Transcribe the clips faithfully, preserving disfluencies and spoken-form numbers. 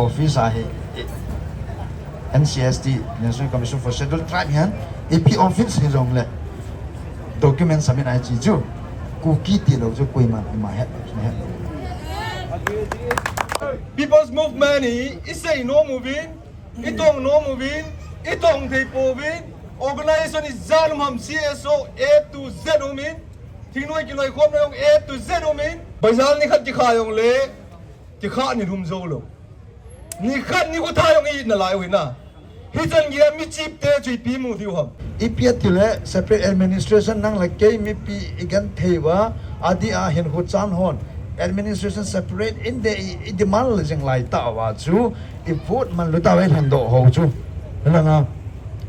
Office ahi, eh, N C S T, National Commission for Scheduled Tribe hian, ipi office hijongle document submit ahi chi chu, Kuki tilou chu koiman ima het, het. People's Movement hi i sei nom uvin, i tong nom uvin, i tong thei pouvin, organization ijat um ham, C S O A to Z umin, thingnoi kiloikhomna jong A to Z umin, bazar ni khat kikha jongle, kikha ni lhum jou lou. Ni khat ni kho tha jong i itna lai u hina. Hichan geiya mi chip te chu ipi mu diu ham. Ipi ati le separate administration nang le kei mipi i genthei uva, adeh a hinkho chan hon administration separate in de i, i demand le jing lai tah uva chu i vote man lut a i lhendoh ho chu. Langa,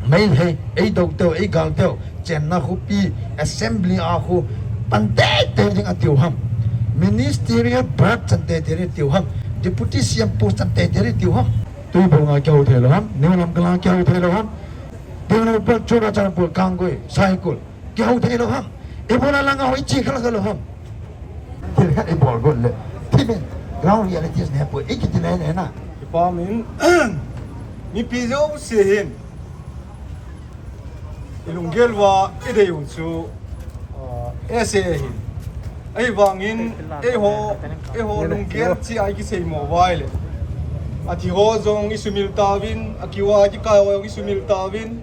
Meitei, ei do teu, ei gal teu, chenna khopi, assembly a khu, pan teitei ding a tiu ham. Ministerial board chan teitei ding a tiu ham. Deputy C M post chan teitei ding a tiu ham. Tuibong a kihou thei lou ham, New Lamka lang kihou thei lou ham. Tengnoupal, Churachandpur, Kangpokpi, Saikul, kihou thei lou ham. Ibol a langa ho i chi khala khala ham. Thil khat i bol got le, thimin, ground realities ne poi, i kiti nei nei na. Kipa min, mipi jouse hin i lunggel uva i dei u chu, ah, S A A hin. Ahivangin, eiho, eiho lunggel chi a i kisei mo uva ahile, a thi ho jong i sumil tauvin, a kiu a kikai ho jong i sumil tauvin,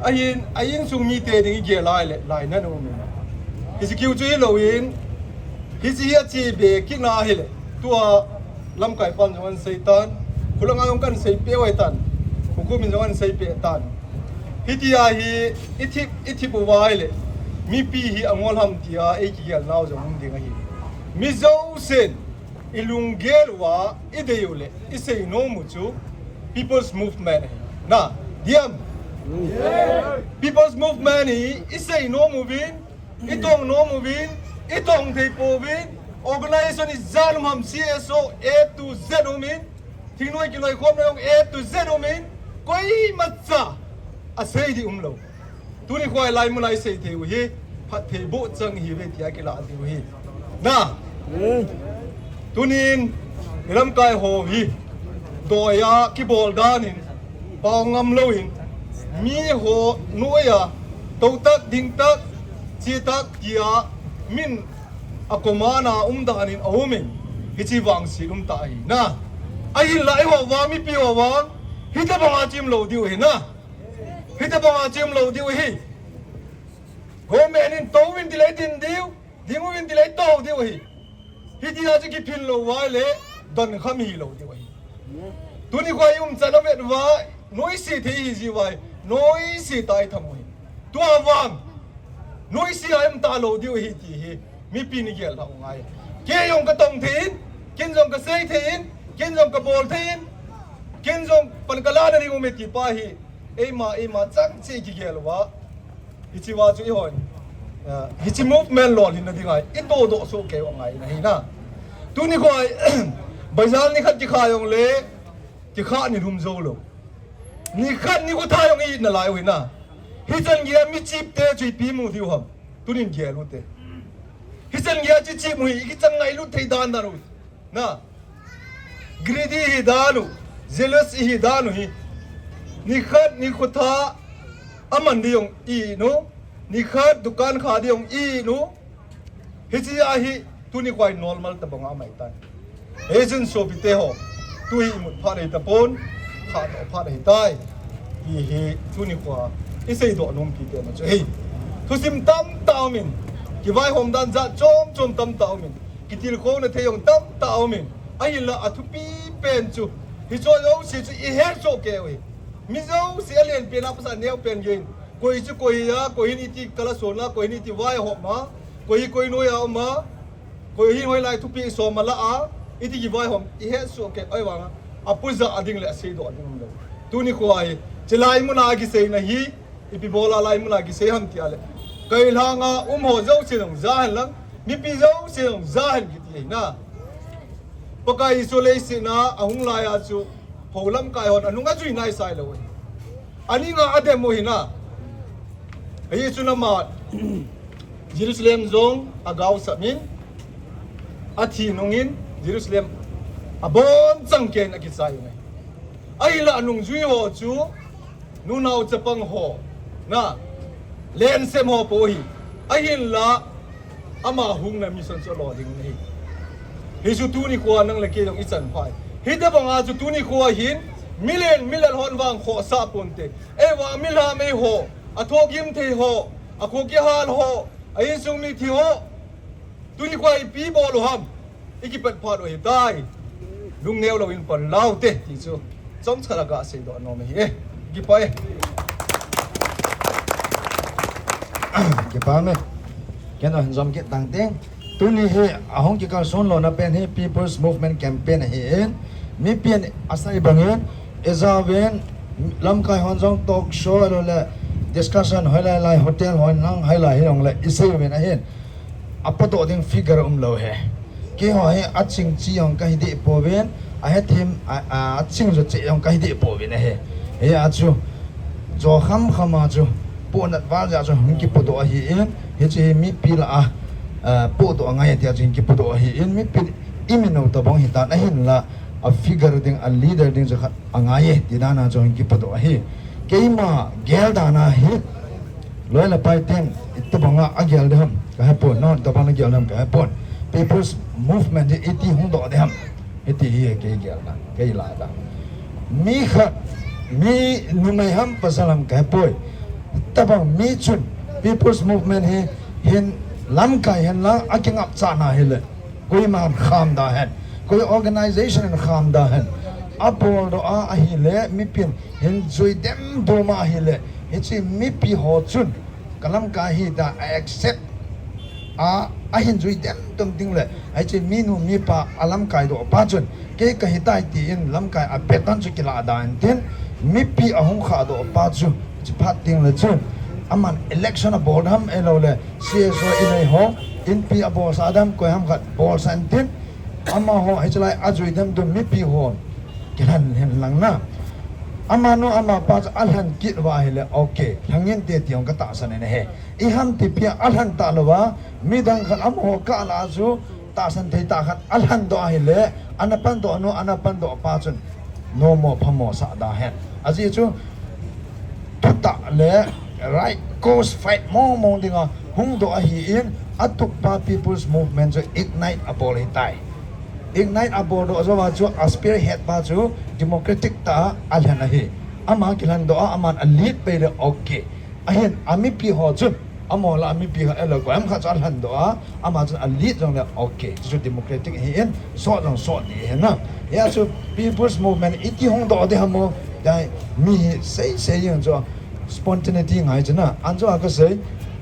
ahin, a insung mite ding i gel a ahile, lainat um in. Hiche kiu chu hilou in, hiche hi a chi be kit na ahile, tua lamkai pan jong an sei tan, khulanga jong kan sei peh uve tan, hukum in jong an sei peh tan. Hitia hi, i thip, i thip uva ahile, mipi hi a ngol ham tia ei kigel nau jong um ding ahi. Mi jousen, i lunggel uva, i dei u le, i sei nom u chu, People's Movement ahi. Na, diam? People's Movement hi, i sei nom uvin, i tong nom uvin, i tong thei pouvin, organization ijat um ham, C S O A to Z umin, thingnoi kiloikhomna jong A to Z umin, koimacha a sei ding umlou. Tuni khoa i laimun a i sei thei u hi, phatthei bohchang ihiuve tia kilah diu ahi. Na. Tunin, i lamkai ho hi, doiya kibol danin, pao ngam louvin, mi ho noiya, to tak, ding tak, chi tak tia, min a komana um danin a umin, hiche vangset um ta ahi. Na. Ahinla eiho vang, mipi ho vang, hitabanga chim lou diu ahi na. Hitabanga chim lou diu ahi. Government in to uvin tile din diu, ding uvin tile to diu ahi. Hitia chu kiphin lou uva ahile, don kham hilou diu ahi. Tuni khoa i umchan a vet uva, noise thei ihi jeh uva, noise tah a i tham u ahi. Tua vang, noise a i um talou diu ahi ti hi, mipin i gel lhah u ngai. Kei jong ka tong thei in, ken jong ka sei thei in, ken jong ka bol thei in, ken jong pan ka lana ding um e ti pa hi, eima, eima chang cheh i kigel uva. Hiche uva chu eihon, ah, hiche movement lolhinna dinga i todoh soh kei u angai in ahi na. Tuni khoa, bazar ni khat kikha jongle, kikha ni lhum jou lou. Ni khat ni kho tha jong i itna lai u ahi na. Hichan geiya mi chip te chu ipi mu diu ham. Tunin gel u te. Hichan geiya chi chip mu hi, i kichang ngailut thei dan dan u. Na. Greedy ihi dan u, jealous ihi dan u hi. Ni khat ni kho tha a man ding jong i it u, ni khat dukan kha ding jong i it u. Hiche a hi tuni khoa hi normal tabang a mai tan. Hijeh in sopite ho, tu hi imut phat ahi tapon, khatoh phat ahi tai. Ti hi tuni khoa i seidoh nompi te ma chu ahi. Thusim tamtah um in, kivaihom dan jat chom chom tamtah um in, kitilkhouna thei jong tamtah um in, ahinla a thupi pen chu, hiche jouse chu i het soh kei u hi. Mi jouse a lian pen a pasal neo pen gei in, koi chu koi a, koi hin iti kala son a, koi hin iti vaihom a, koi hi koi noiya um a, koi hin hoilai thupi i som a la a, iti kivaihom, i het soh kei u ahi vang a, a puja a ding le a seidoh a ding um lou. Tuni khoa hi, chulai mun a kiseina hi, ipi bol a lai mun a kisei ham ti a le. Kailhang a um ho jouse jong ja hen lang, mipi jouse jong ja hen kiti ahi na. Pakai Jesu leiset a ahung lai a chu, ho lamkai hon anung ajui nai sai lou ahi. Aning a adem u ahi na. Ahi chun ama Jerusalem jong agaosap in, athi nung in Jerusalem Abon chang ken akichai u ahi. Ahinla anungjui ho chu nunao chapang ho, na, lensem ho po hi. Ahinla ama hungna mission chu alo ding ahi. Hichu tuni khoa nang le kei jong ichan phai. Hitobanga chu tuni khoa hin milen milen hon vang khohsah ponte. Eivang milam eiho, athohgim thei ho, akho kihal ho, a insung mithi ho. Tuni khoa ipi bol u ham? Ikipat phat u ahitai. Lungneo louvin pan laute ti chu chomcha la kaseidoh nom ahi e. Kipah e. Kipah e. Ken jong hin jom kit tang ting. Tuni hi ahung kikalson lona pen hi People's Movement Campaign ahin, mipin asei bangin, ijauvin, lamkai hon jong talk show ahilouleh discussion hoilai lai hotel hon lang hoilai hijongleh isei uvin ahin. Apodoh ding figure umlou ahi. Keiho hi aching chi jong kahi deh pouvin, ahethem, a, a, aching jo cheh jong kahi deh pouvin ahi. Hia chu, jo khamkham a chu, pohnat val jeh a chu hung kipodoh ahin, hiche hi mipi lah a, a, podoh angai tia chu hung kipodoh ahin, mipin imin nou tobang hitan ahinla, a figure ding, a leader ding chu khat angai e, ti dan a chu hung kipodoh ahi. Keima gel dan a hi, loi le pai ten, itobang a agel ding ham kahepon, nangho itobang a nagel ding ham kahepon. People's Movement hi iti hung doh ding ham, hiti hi kei gel dan, kei lah dan. Mi khat, mi numei ham pasal ham kahepoi. Tobang mi chun People's Movement hi hin lamkai henlang akingapchatna hile, koiman kham da hen, koi organization in kham da hen, aboldoh a ahile mipin hin jui demdom a ahile, hiche mipi ho chun kalamkai ahi tia a accept a, ahin jui demdom tengle, hiche minu mipa alamkaidoh pa chun kei kahitai tin lamkai a pattern chu kilah da intin, mipi ahung khahdoh pa chu, chuphat tengle chun, aman election abol ham ahiloule C S O inei ho, inpi abolsah dam, koi ham khat bolsah intin, amaho hiche lai ajui demdom mipi hon kilhen henlang na, amanu amapa chu alhen kit uva ahile, okay, lhangin te ti jong katahsan in ahi. Iham tipia alhen talou a, midang khat amaho kah lah a chu tahsan thei tah khat alhendoh ahile, ana pandoh nu, ana pandoh pa chun nomo phamo sah da hen. Ajeh chu thutah le right cause fight mong mong dinga hungdoh ahin, atukpa People's Movement chu ignite abol ahitai. Ignite aboldoh jouva chu a spearhead pa chu democratic tah a alhen ahi. Ama kilhendoh a, aman a lead peile okay. Ahin, amipi ho chun, amaho lah a mipi khat ahiloule koi ham khat chu alhendoh a, ama chun a lead jongle okay, chuchu democratic ahin, sot jong sot ding ahi na. Hia chu People's Movement iti hungdoh ding ham o, tia mi hi seisei jeng chu spontaneity ngai chu na, anjo a kasei,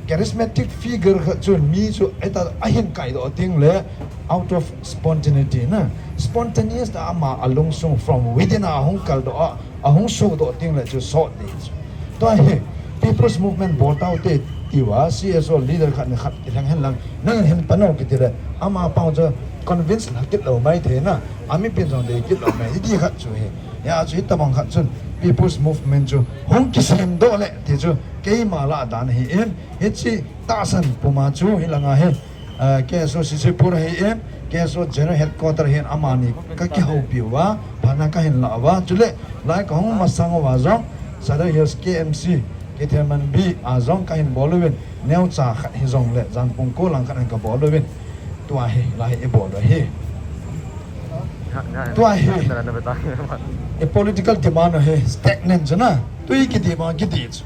charismatic figure khat chun mi chu ahita ahin kaidoh tengle out of spontaneity na, spontaneous tah a ama alungsung from within a ahung kaldoh a, ahung sohdoh tengle chu sot ding chu. Tua hi People's Movement bol taute tiuva C S O leader khat ni khat kilheng henlang, nangin hin pan o kitile, amapa chu convince lha kit lou maithei na, amipin jong dei kit lou mai, hiti khat chu hi. Hia chu hitobang khat chun People's Movement chu hung kisemdoh le ti chu keima lah dan ahin, hiche tahsan puma chu hilanga hi, eh, K S O Sisipur ahin, K S O General Headquarter ahin, amani kakihoupi uva, phatna kahin lah uva, chule lai kahung masang uva jong Sadar Hills K M C, Keithelmanbi a jong kahin bol uvin, neocha khat hijongle, janpung ko lang khat hin kabol uvin, tua hi, lai ibol u ahi. Tua hi, i political demand u hi stagnant chu na, twi kiti ma kiti chu.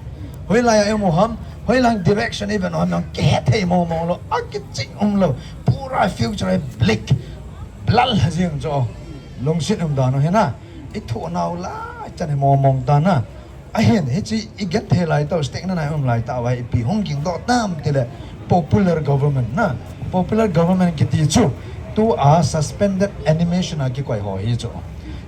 Hoilai a imu ham, hoilang direction ivet u ham jong kihethei mong mong lou, akiching umlou, pura future hi bleak, blal ha jeng chu, lungset umdan u hi na, ithoh nau lai chan hi mong mong ta na. Ahin, hiche igenthei lai tah u, stagnant a i um lai tah uva ipi hung gingdoh tam tile popular government na. Popular government kiti chu tua suspended animation a kikoi ho hi chu.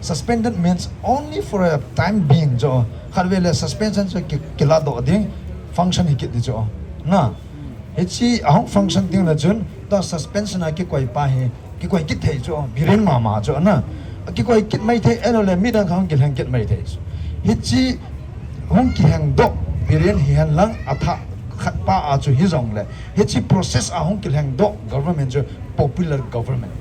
Suspended means only for a time being chu. Khatvei le suspension chu ki, kiladoh ding, function hi kit ding chu. Na. Hiche ahung function tengle chun tua suspension a kikoi pa hi kikoi kit thei chu, Biren mama chu na. Kikoi kit maithei ahiloule midang khat hung kilheng kit maithei chu. Hiche hung kilhengdoh Biren hihen lang athah khat pa a chu hijongle, hiche process a hung kilhengdoh government chu popular government.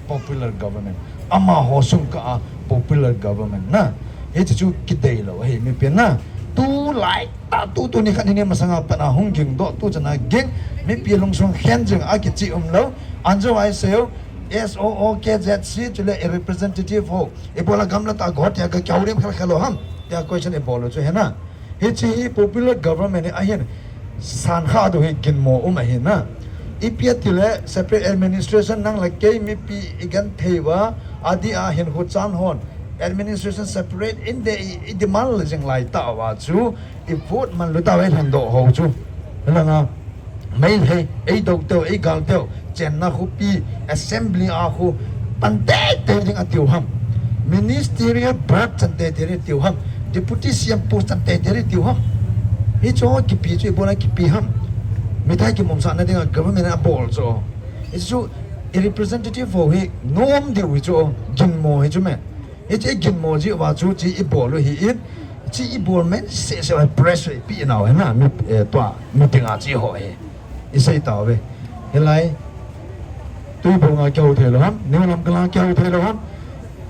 Popular government. Amaho sung kah a popular government na. Hiche chu kidei lou ahi mipi na. Tulai tah tu, tuni khat nini masanga pat a hung ging doh tu chana ging. Mipi lungsung khen jing a kichih umlou. Anjo ai seo. S O O K Z C chule i representative ho. Ibola gamla tah a go tia ga kiau rim khel khel lou ham. Tia question ibol u chu hena. Hiche hi popular government hi ahin, san kha du hi ginmo um ahi na. Ipi ati le separate administration nang le kei mipi i genthei uva, adeh a hinkho chan hon administration separate in de i, i demand le jing lai tah uva chu i vote man lu tah uva i lhen doh ho chu. Langa Meitei, ei dou teu, ei gal teu, chenna khopi, assembly a khu, pan teitei ding atiu ham. Ministerial board chan teitei ding atiu ham. Deputy C M post chan teitei ding atiu ham. Hichu kipi chu ibola kipi ham. Mithai kimomsahna dinga government a bol chu. Hichu i representative ho hi nom diu hichu, ginmo hichu me. Hiche ginmo jeh uva chu hiche ibol u hi in, hiche ibol men sese uva press ipi nau hi na, mi, eh, tua, meeting a hiche ho hi. Isei tauve. Hilai, Tuibong a kihou thei lou ham, New Lamka lang kihou thei lou ham,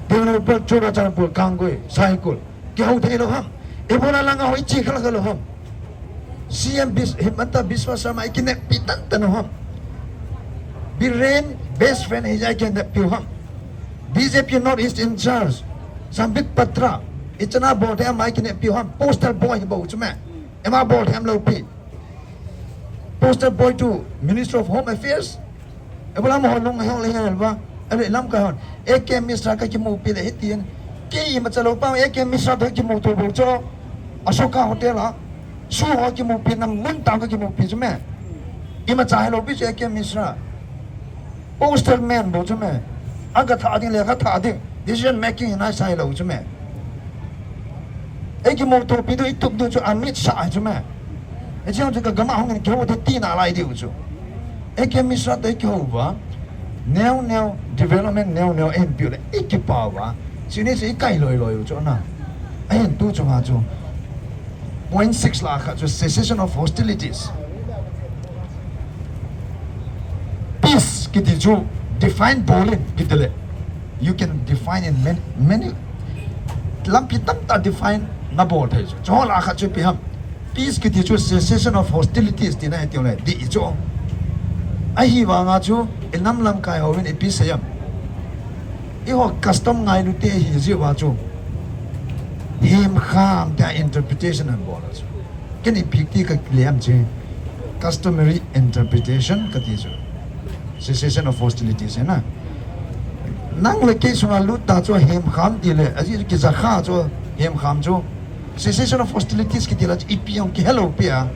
Tengnoupal, Churachandpur, Kangpokpi, Saikul, kihou thei lou ham. Ibola langa ho iche khel khel lou ham. C M Bis-, Himanta Biswa Sarma ikineppi tan tan u ham. Biren best friend hi ja ikineppi u ham. B J P North East in charge, Sambit Patra, ichana bol thei ama ikineppi u ham, poster boy hi bou chu me. Ima bol thei am lou pi. Poster boy to Minister of Home Affairs. Ibola amaho lung hong le hel va. Ele lamkai hon. A K Mishra ka kimupi le hitin. Kei ima cha lou pa A K Mishra to kimu to bou chu. Ashoka Hotel a. Su ho kimupi nam mun tang ka kimupi chu me. Ima cha helou pi chu A K Mishra. Poster man bou chu me. Aga tha ding le ka tha ding. Decision making hi nai sai lou chu me. Ei kimuto pi tu i tup diu chu Amit Shah chu me. Ei chu chu ka gam a hung in kihou thei tina lai diu chu. A K Mishra te kihou uva. Neo neo development neo neo ei piu le i kipah uva. Chuni chu i kai loi loi u chu na. Ahin tu chunga chu. Point six la kha chu cessation of hostilities. Peace kiti chu define bol in kiti le. You can define in many, many lampi tamtah define na bol thei chu. Chu la kha chu ipi ham. Peace kiti chu cessation of hostilities tina ahi tiu le. Di chu. Ahivanga chu i nam lamkai hon ipi sei am. Eiho custom ngailu te hi jiu va chu. Hemkham te interpretation an bol chu. Ken ipi ti ka liam chu. Customary interpretation kati chu. Cessation of hostilities na. Nang le kei sunga lut ta chu hemkham ti le. Aji kija kha chu hemkham chu. Cessation of hostilities kiti la chu ipi ong kihelou pi a.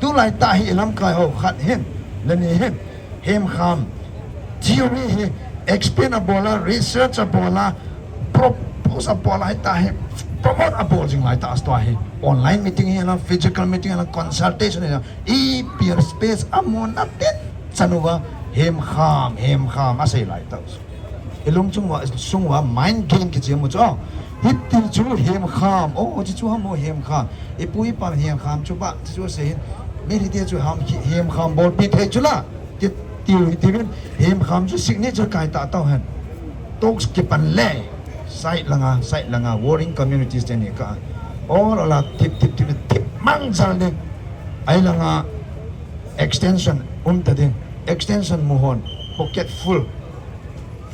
Tulai tah hi lamkai ho khat hin. Le ni hin. Hemkham. Theory hi explain abol a, research abol a, propose abol a, hita hi promote abol jing lai ta astua hi. Online meeting hi la, physical meeting hi la, consultation hi la, ipi space amun a tin chanu va, hemkham, hemkham, asei lai ta. I lungchung va, sung va, mind game kichi mu chu. Hiti chu hemkham, oh, chi chu ham mo hemkham. Ipu ipa hemkham chu ba, chi chu sei hin. Mi hiti chu ham, hemkham bol pi thei chu la. Ti, tiu hi tivin, hemkham chu signature kai ta tau hen. Talks kipan le, side langa, side langa, warring communities te ni ka. All ala tip, tip, tip, tip, mang jal ni. Ai langa extension, um ta ding. Extension mu hon, pocket full.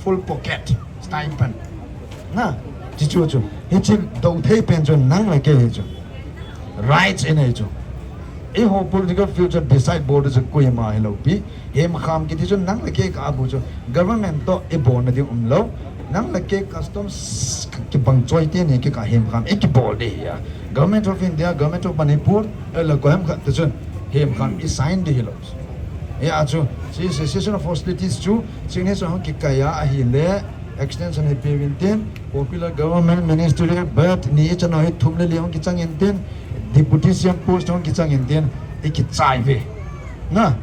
Full pocket, stipend. Na, chi chu chu. Hichi dou thei pen chu nang le kei hi chu. Rights in ei chu. Eiho political future decide bol chu koima hilou pi. Hemkham kiti chu nang le kei ka bu chu. Government to i bol na ding um lou. Nang le kei customs kibang choi te ni kei ka hemkham i kibol de ya. Government of India, Government of Manipur, eh, la ko hem khat te chun hemkham i sign de hilou. Hia chu, chi cessation of hostilities chu, signature hung kikai a ahile, extension hi pe uvin tin, popular government ministerial birth ni i chanu hi thum le li hung kichang in tin, deputy C M post hung kichang in tin, i kichai ve. Na,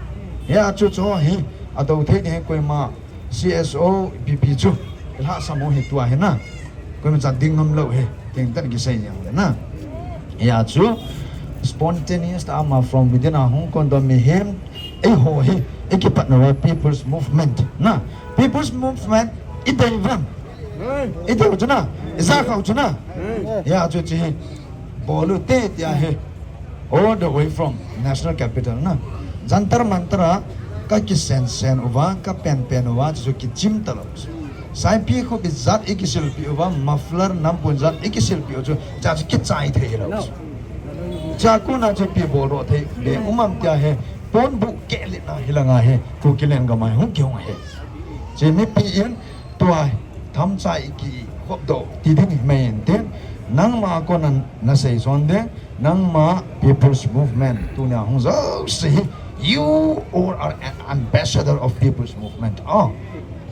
hia chu chu hi, adou thei ni koima, C S O, P P chu, i lhasam u hi tua hi na. Koima cha ding ngam lou hi, teng tan kisei jeng le na. Hia chu, spontaneous ta ama from within a hung kon do mihem, eiho hi, i kipat na wa people's movement na. People's movement, i dei vang. Iti u chu na, ija khau chu na. Ya chu chi bol u te tia hi. All the way from National Capital na. Jantar Mantar a ka kisen sen uva, ka pen pen uva, chu kichim ta lou. Saipi khu bi jat i kisilpi uva, muffler nampun jat i kisilpi u chu, cha chu kichai thei lou. Cha kona chu pi bol ro thei, be umam tia he, pon bu ke le na hilanga he, Kukiland gam a hung kihung he. Chi mipi in, tua thamcha i kikhop doh ti ding hi mai in tin, nangma kona na sei son ding, nangma People's Movement, tunia hung jouse hi, you all are an ambassador of People's Movement. Oh,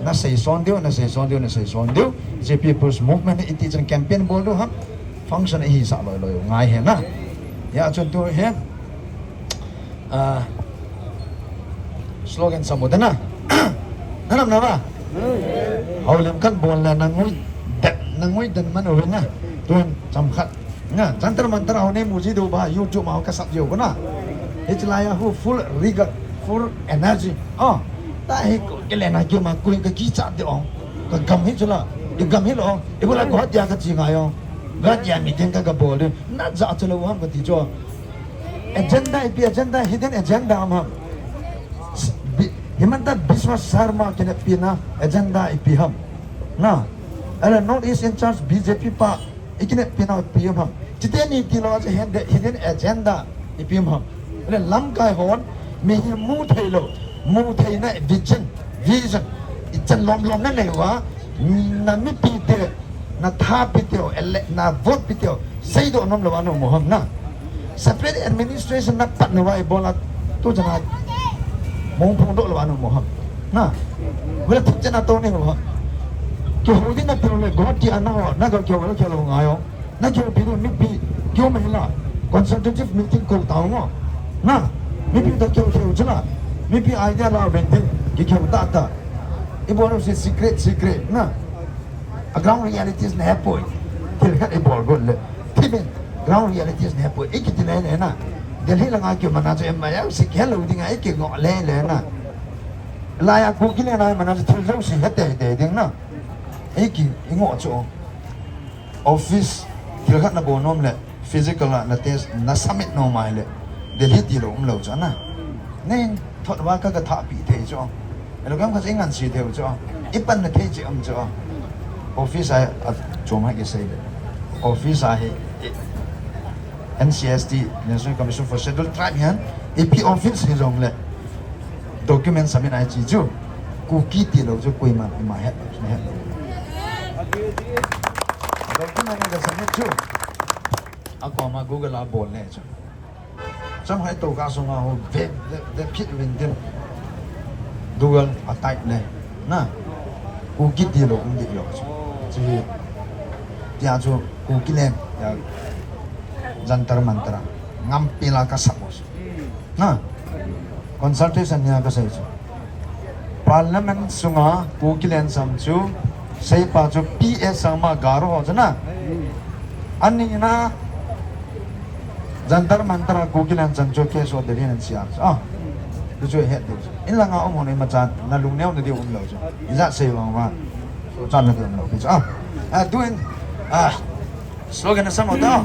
na sei son diu, na sei son diu, na sei son diu, je People's Movement hi iti chan campaign bol diu ham, function hi sa loi loi ngai he na. Ya chun tu he, Ah, slogan sam u te na. Na nam na ba? Haulim kan bol le na ngui den, na ngui den man u na. Tun cham khat. Na, Jantar Mantar a hou nei mu ji diu ba, YouTube a hou ka sap diu ko na. Hichi lai a hu full rigor, full energy. Oh, ta hi ko ke le na ki ma ku ka kicha de ong. Ka gam hi chu la. I gam hi lo ong. I bula ko dia ka chi ngai ong. Ga dia mi den ka ga bol de. Na ja chu lo ham ka ti chu. Agenda ipi agenda, hidden agenda ham ham. Bi-, Himanta Biswa Sarma kinepina agenda ipi ham. Na, ala North East in charge B J P pa ikinepina ipi ham ham. Chite ni ti lo aja hidden, hidden agenda ipi ham ham. Ala lamkai hon, mi hi mu thei lo, mu thei na vision, vision. Ichan lom lom na nei uva, na mipi te, na tha pi teu, ele-, na vote pi teu, seidoh nom lou a na um u ham na. Separate administration na pat na uva ibola tu chana mong phong doh lou a na um u ham na. Vela thuk chana to ni u ham. Kihou ding na tiu le go ti ana ho, na go kihou le kihou ngai o. Na kihou pi le mipi, kihou mai la. Consultative meeting ko ta u ngo. Na, mipi to kihou kihou chila. Mipi idea la ben tin, kihou ta ta. Ibola se secret, secret na. A ground realities na hepoi. Thil khat i bol got le. Thil ben ground realities na hepoi. I kiti le le na. Delhi langa ki mana chu em ma ya si khel lo ding a i ki ngo le le na. Laiya Kukiland a mana chu thil lo si hete hete ding na. I ki i ngo chu. Office thil khat na bol nom le. Physical a na test, na submit nom a hile, Delhi ti lou um lou chu na. Nei thot va ka ka tha pi thei chu. Elo kam ka ngan si thei chu. I pan na thei chi um chu. Office a, a chom ha ki sei le. Office a hi, i, N C S T, National Commission for Scheduled Tribe hian, ipi office hi jong le. Document submit ai chi chu. Kuki ti lou chu, koima, ima het, het lou. Document ka submit chu. A koma Google a bol le chu. Cham hai to ka sunga ho ve, ve, ve phit vin tin. Google a type le. Na. Kuki ti lou, um di lou chu. Chi. Tia chu Kukiland. Ya. Jantar Mantar a. Ngampi la ka sap mo chu. Na. Consultation nia ka sei chu. Parliament sunga Kukiland sam chu seipa chu P A Sangma Garo ho chu na. Ani na Jantar Mantar a Kukiland chan chu K S O Delhi N C R chu. Ah. Tu chu het diu chu. In langa um ho nei ma chan na lungneo na diu um lou chu. Ija sei vang vang. So chan na diu um lou chu. Ah. Ah, tu in. Ah. Slogan na sam ho ta.